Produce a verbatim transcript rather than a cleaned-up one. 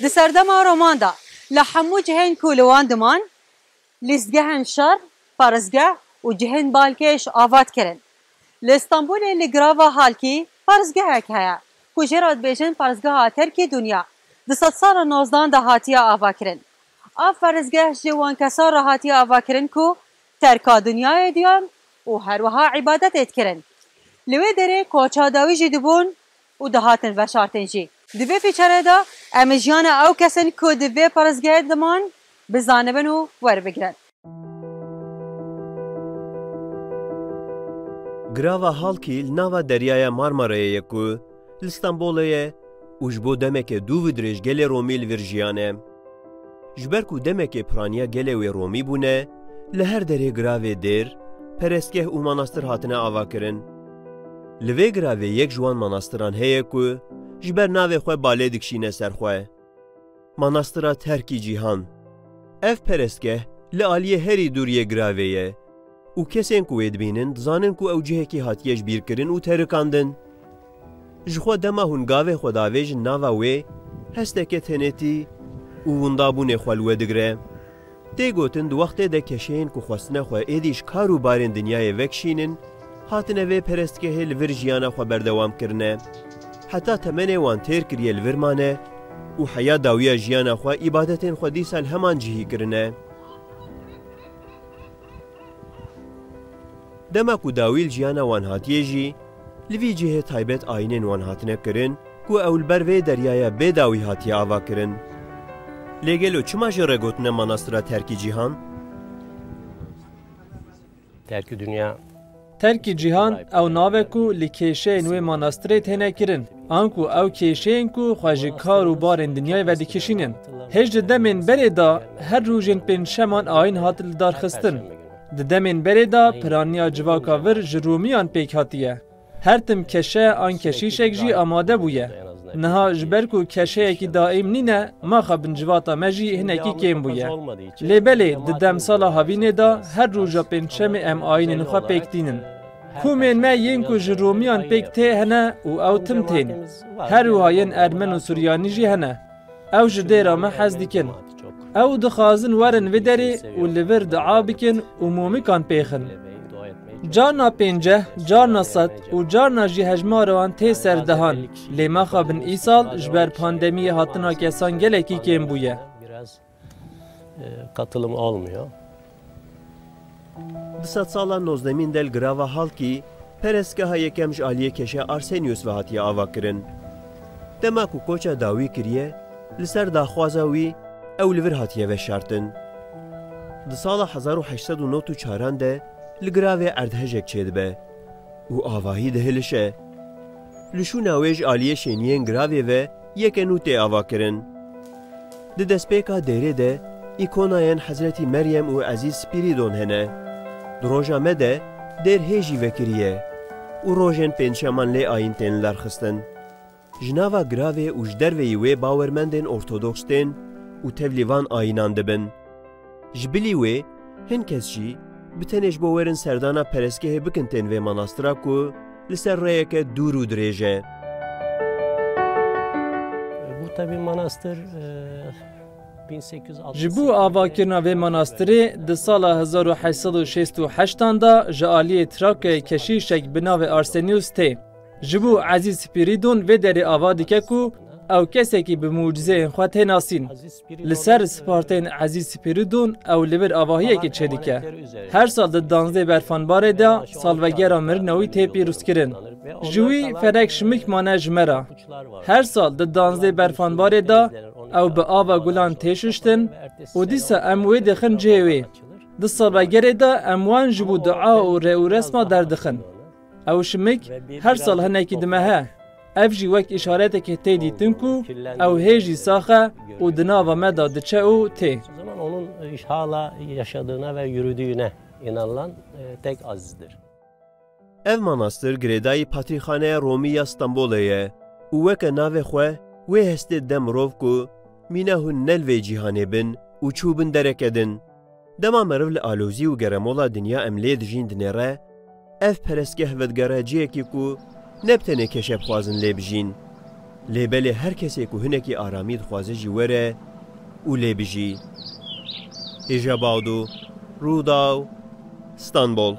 Di serdema Roman de li hemû cihên ku li wan diman, lîstgehên şer, parêzgeh û cihên balkêş ava dikirin. Li Stenbolê li Girava Halkî parêzgehek heye ku jê re dibêjin parêzgeha terkî dinya. Di sedsala nozdan de hatiye avakirin. Ev parêzgeh ji wan kesan re hatiye avakirin ku terka dinyayê diyan û her wiha îbadetê dikirin. Li wê derê koça dawî jî dibûn û dihatin veşartin jî. Di vê pîçerê de em ê jiyana ew kesên ku di vê parêzgehê diman bizanibin û werbigirin. Girava Halkî li nava Deryaya Marmarayê ye ku li Stenbolê ye û ji bo demeke dûv û dirêj gelê Romî li vir jiyane. Ji ber ku demekê piraniya gelê wê Romî bûne, li her derê giravê dêr, perestgeh û manastir hatine avakirin. Li vê giravê yek ji wan manastiran heye ku ji ber navê xwe balê dikişîne ser xwe. Manastira Terkî Cîhan. Ev perestgeh li aliyê herî dûr yê giravê ye û kesên ku wê dibînin dizanin ku ew cihekî hatiye ji bîr kirin û terikandin. Ji xwe dema hûn gavê xwe davêjin nava wê, hesteke tenêtî û windabûnê xwe li we digire. Tê gotin di wextê de keşeyên ku xwestine xwe êdî ji kar û barên dinyayê vekişînin, hatine vê perestgehê li vir jiyana xwe berdewam kirine. Heta temenê wan têr kiriye li vir mane û heya dawiya jiyana xwe îbadetên xwe dîsa li heman cihî kirine. Dema ku dawî li jiyana wan hatiye jî, li vî cihê taybet ayînên wan hatine kirin ku ew li ber vê deryaya bê dawî hatiye avakirin. Lê gelo çima jê re gotine Manastira Terkî Cîhan? Terkî Dünya. Terkî Cîhan ew nav e ku li kêşeyên wê manastirê têne kirin. Anku ew kêşeyên ku xwe ji kar û barên dinyayê vedikişînin. Hêj di demên berê de her rojên pêncşeman ayîn hat lidarxistin. Di demên berê de piraniya civaka vir ji Romiyan pêk hatiye. Her tim keşe an keşîşek jî amade bûye. Niha ji ber ku keşeyekî daîm nîne, maxa bin civata me jî hinekî kêm bûye. Lê belê di demsala havînê de her roja pêncşemê em ayînên xwe pêk tînin. Komên me yên ku ji Romiyan pêk tê hene û ew tim tên. Her wiha yên Ermen û Suryanî jî hene. Ew ji dêra me hez dikin. Ew dixwazin werin vê derê û li vir dua bikin û momikan pêxin. Carna pênceh, carna sed û carna jî hejmara wan tê ser dehan, lê mexabin îsal ji ber pandemiyê hatina kesan gelekî kêm bûye. Katılım olmuyor. Di sedsala nozdemîn de li Girava Halkî perestgeha yekem ji aliyê keşe Arsenius ve hatiye avakirin. Dema ku koça dawî kiriye, li ser daxwaza wî ew li vir hatiye veşartin. Di sala hezar û heşt sed û nod û çaran de li giravê erdhejek çêdibe û avahî dihilişe. Li şûna wê ji aliyê şêniyên giravê ve yeke nû tê avakirin. Di destpêka dêrê de îkonayên Hezretî Meryem û Ezîz Spîrîdon hene. Di roja me de dêr hê jî vekirî ye û rojên pêncşeman lê ayîn tên lidarxistin. Ji nava giravê û ji derveyî wê bawermendên ortodoks tên û tevlî van ayînan dibin. Ji bilî wê, hin kes jî bi tenê ji bo werin serdana perestgehê bikin tên vê manastira ku li ser rêyeke dûr û dirêj e. Bu tabi manastır e, Ji bo avakirina vê manastirê di sala hezar û heşt sed û şêst û heştan de ji aliyê Trakyayê keşîşek bi navê Arsenius tê. Ji bo Ezîz Spîrîdon vê derê ava dike ku ew kesekî bi mucizeyên xwe tê nasîn. Li ser spartên Ezîz Spîrîdon ew li vir avahiyekê çêdike. Her sal di danzdê Berfanbarê de salvegera mirina wî tê pîrozkirin. Ji wî ferek şimik mane ji me re. Her sal di danzdê Berfanbarê de ew bi ava gulan tê şuştin û dîsa em wê dixin cihê wê. Di salvegerê de em wan ji bo dua û rê û resma derdixin. Ew şimik her sal hinekî di me he. Ev jî wek îşaretekê tê dîtin ku ew hê jî sax e û di nava me de diçe û tê. O zaman onun hala yaşadığına ve yürüdüğüne inanılan e, tek azizdir. Ev manastir girêdayî Patrîxaneya Romî ya Stenbolê ye û weke navê xwe wê hestê dide mirov ku mîna hûn ne li vê cîhanê bin û çûbin dereke din. Dema meriv li alozî û geremola dinya em lê dijîn dinêre, ev perestgeh vedigere cihekî ku ne bi tenê keşe bixwazin lê bijîn. Lê belê her kesê ku hinekî aramî dixwaze jî were û lê bijî. Hêja Bado, Rûdaw, Stenbol.